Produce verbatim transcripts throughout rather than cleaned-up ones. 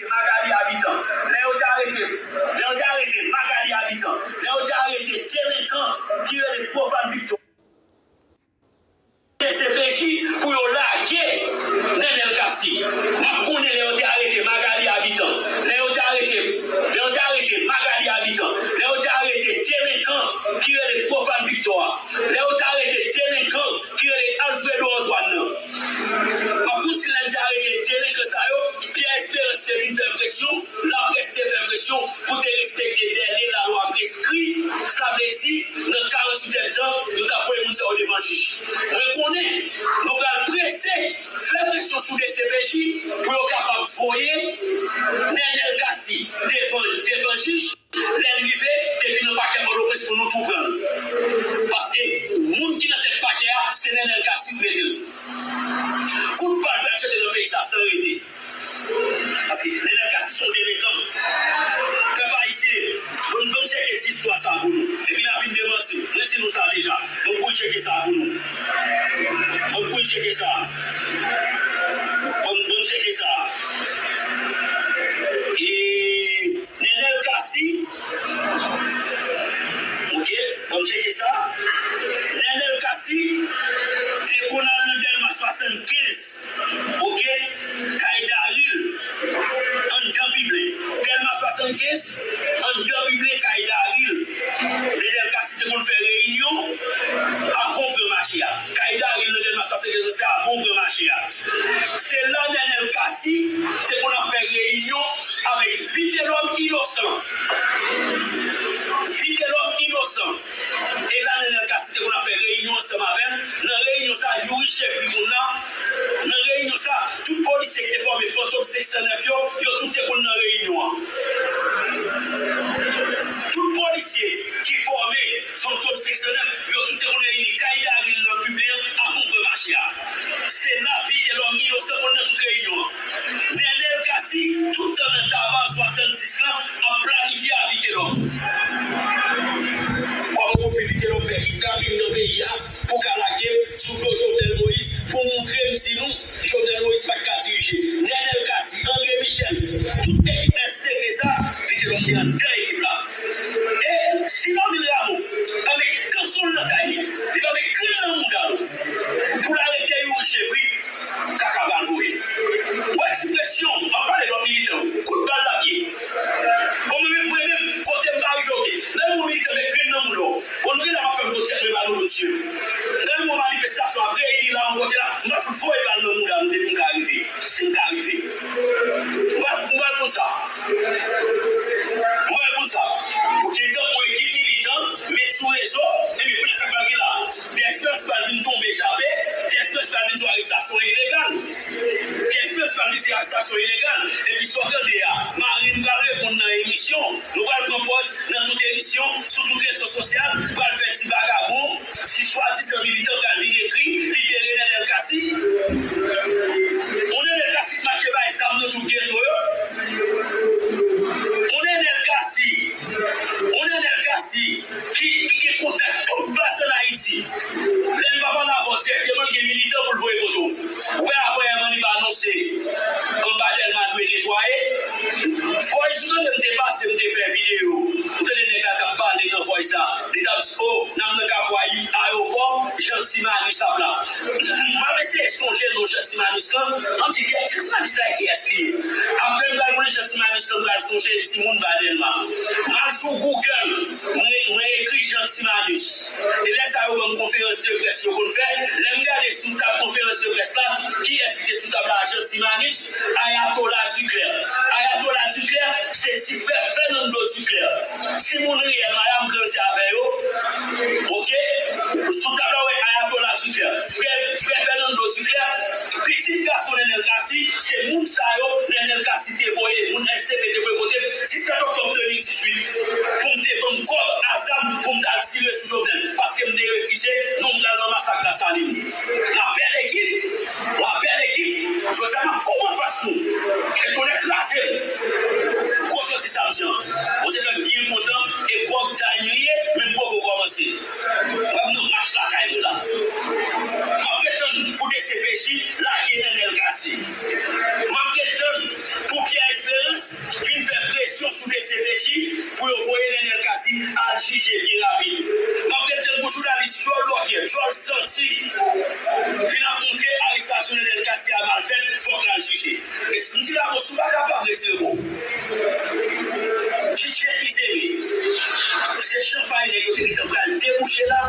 Magali Abitan. Lè yo te arete, lè yo te arete Magali Abitan, lè yo te arete delenkan ki rele Profane Victoire. D C P J pou yo lage Nenel Cassy. M ap konnen lè yo te arete Magali Abitan, lè yo te arete, lè yo te arete Magali Abitan, lè yo te arete delenkan ki rele Profane Victoire, lè yo te arete delenkan ki rele Alfredo Antoine nan. M ap kontinye lè m te arete delenkan sa yo, Pierre Espérance te vin fè presyon, laprès te fè presyon pou te respekte dèle lalwa preskri, sa vle di, nan karanntuit èdtan, yo t ap voye moun sa yo devan jij. Mwen konnen, nou pral prese, fè presyon sou D C P J pou yo kapab voye Nenel Cassy devan, devan jij. Lè l rive, depi nan pakè Pòtoprens pou nou tou pran l. Paske moun ki nan tèt pakè a, se Nenel Cassy ki mete l. Kout bal pral chante nan peyi sa san rete. Paske Nenel Cassy se yon delenkan. Pèp ayisyen, banm, banm tcheke ti istwa sa pou nou. Epi n a vin demanti. Mwen di nou sa deja. Banm kouri tcheke sa pou nou. Banm kouri tcheke sa. Banm, banm tcheke sa. E Nenel Cassy. Ok, banm tcheke sa. Nenel Cassy te konn al nan Dèlma swasannkenz. Ok, kay Daril. Anndan Piblen. Dèlma swasannkenz, anndan Piblen, kay Daril. Nenel Cassy te konn fè reyinyon avan w pran mache a. Kay Daril nan Dèlma swasannkenz se avan w pran mache a. Se la Nenel Cassy te konn ap fè reyinyon avèk Vitelhomme Innocent. Vitelhomme Innocent. E la Nenel Cassy te konn ap fè reyinyon ansanm avè l. Nan reyinyon sa, Youri Chevry konn la. Nan reyinyon sa, tout polisye ki te fòme Fantom senk san nèf yo, yo tout te konn nan reyinyon an. Tout polisye ki fòme Fantom senk san nèf, yo tout te konn reyini kay Daril nan Piblen an avan w pran mache a. Se la Vitelhomme Innocent konn nan tout reyinyon an. Nenel Cassy, tout tan nan Taba swasanndis lan, ap planifye a Vitelhomme. Kòman pou Vitelhomme fè kidnaping nan peyi a pou ka lage m sou do Jovenel Moïse pou montre m si nou Jovenel Moïse pa t ka dirije. Nenel Cassy, André Michel, tout ekip S C P sa, Vitelhomme te anndan ekip la. E si Normil Rameau pa met kanson l nan kay li, li pa met grenn nan mouda l pou l arete Youri Chevry, kaka pral voye. Ou wè ti presyon, m ap pale lòt militan, kout bal l ap ye. Bon, mwen menm, mwen menm, kote m pa rive, ok. Lè yon militan met grenn nan mouda w, bon, nou genlè p ap fè m kout tèt mwen ba nou, mesye. Lè yon manifestasyon ap reyini la, yon kote la, m ap fout voye bal nan mouda nou depi m ka rive. Si m ka rive. M pral, m pral konn sa. M pral konn sa. Pou gentan pou ekip militan, met sou rezo, epi kounye a sa k pral gen la. Pierre Espérance pral vin tonbe chape, Pierre Espérance pral vin sou arestasyon ilegal. Pierre Espérance pral vin sou arestasyon ilegal. Epi sa w tande a, Marine pral reponn nan emisyon. Nou pral pran pòz nan tout emisyon, sou tout rezo sosyal, pral fè ti vagabon, ti swadizan militan pral vin ekri, libere Nenel Cassy. Yon Nenel Cassy k mache bay zam nan tout geto yo. Yon Nenel Cassy, yon Nenel Cassy ki, ki gen kontak tout plas ann Ayiti. Lè l pa pale avè w dirèkteman, l gen militan pou l voye kote w. Ou wè, avan yè Manniba anonse anba Dèlma dwe netwaye. Voice ou tande m te pase, m te fè videyo. Ou tande nèg la k ap pale nan voice la. Li t ap di, o, n ap nan Kapwayi, ayewopò, Jean Timanus ap la. M ap eseye sonje non Jean Timanus lan. M ap di, Jean Timanus la, kiyès li ye? Apre m pral konnen Jean Timanus lan, m pral sonje timoun ba Dèlma. M al sou Google, mwen, mwen ekri Jean Timanus. E lè sa yo ban m konferans de près yo konn fè, lè m gade sou tab konferans de près la, kiyès ki te sou tab la? Jean Timanus, Ayatollah Duclair. Ayatollah Duclair, se ti frè Fernando Duclair. Timoun riyèl Maya, m grandi avè yo. Ok? Sou tab la, w wè Ayatollah Duclair. Frè, frè Fernando Duclair, pitit gason Nenel Cassy, se moun sa yo, Nenel Cassy te voye, moun S C P te voye kote m, disèt oktòb de mil dizuit, pou m te ban m kòb a zam pou m t al tire sou Jovenel, paske m te refize, non m pral nan masak Lasalin. Lapè lekip, lapè lekip, Jozèf ap koupe anfas nou, e tonè kraze l. Gwo jodi samdi an, Bondye fè m byen kontan, e gwòg time li ye, men m poko kòmanse. Wè m nan match lakay mwen la. M ap ret tann pou D C P J lage Nenel Cassy. M ap ret tann pou Pierre Espérance sou D C P J pou yo voye Nenel Cassy al jije byen rapid. M ap ret tankou jounalis djòl bòkyè, djòl santi, vin ap montre arestasyon Nenel Cassy a mal fèt, fòk l al jije. E si m di la, bon, si w pa kapab, retire kò w. Ki chèfize wi. Se chanpay nèg yo te gentan pral debouche la.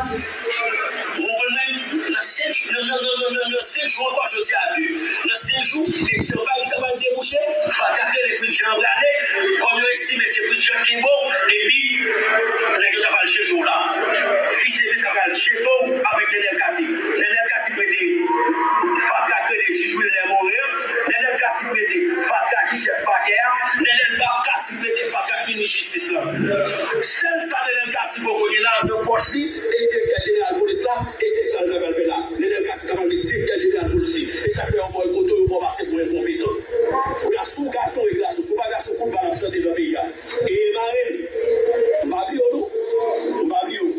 Ou konprann mwen? Nan senk jou, nan, nan, nan, nan, nan, nan senk jou ankò, jodi a de. Nan senk jou, e chanpay ki ta pral debouche, fatra k rele Fritjan prale, kòm yo estime se Fritjan ki bon, epi nèg yo ta pral jete w la. Fizeme ta pral jete w avèk Nenel Cassy. Nenel Cassy prete fatra k rele jij Wilner Morin, Nenel Cassy prete fatra ki chèf pakè a, Nenel Cassy prete fatra k minis jistis la. Sèl sa Nenel Cassy poko gen la nan pòch li, e direktè jeneral polis la, e se sa l ta pral fè la. Nenel Cassy ta pral met direktè jeneral polis li. E sa k fè yo bòykote w, yo fè w pase pou enkonpetan. Gason, gason e gason. Si w pa gason, kout bal ap chante nan peyi a. E mare m. M pa bliye w, non. M pa bliye w.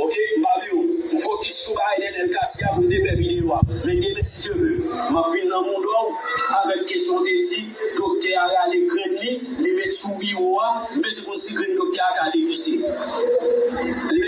Oke, m pa bliye w. M fokis sou bagay Nenel Cassy a pou m te fè videyo a. Men demen, si Dye ve, m ap vin nan mouda w avèk kesyon w te di, doktè a rale grenn li, li met sou biwo a, m bezwen konn si grenn doktè a ka devise. Li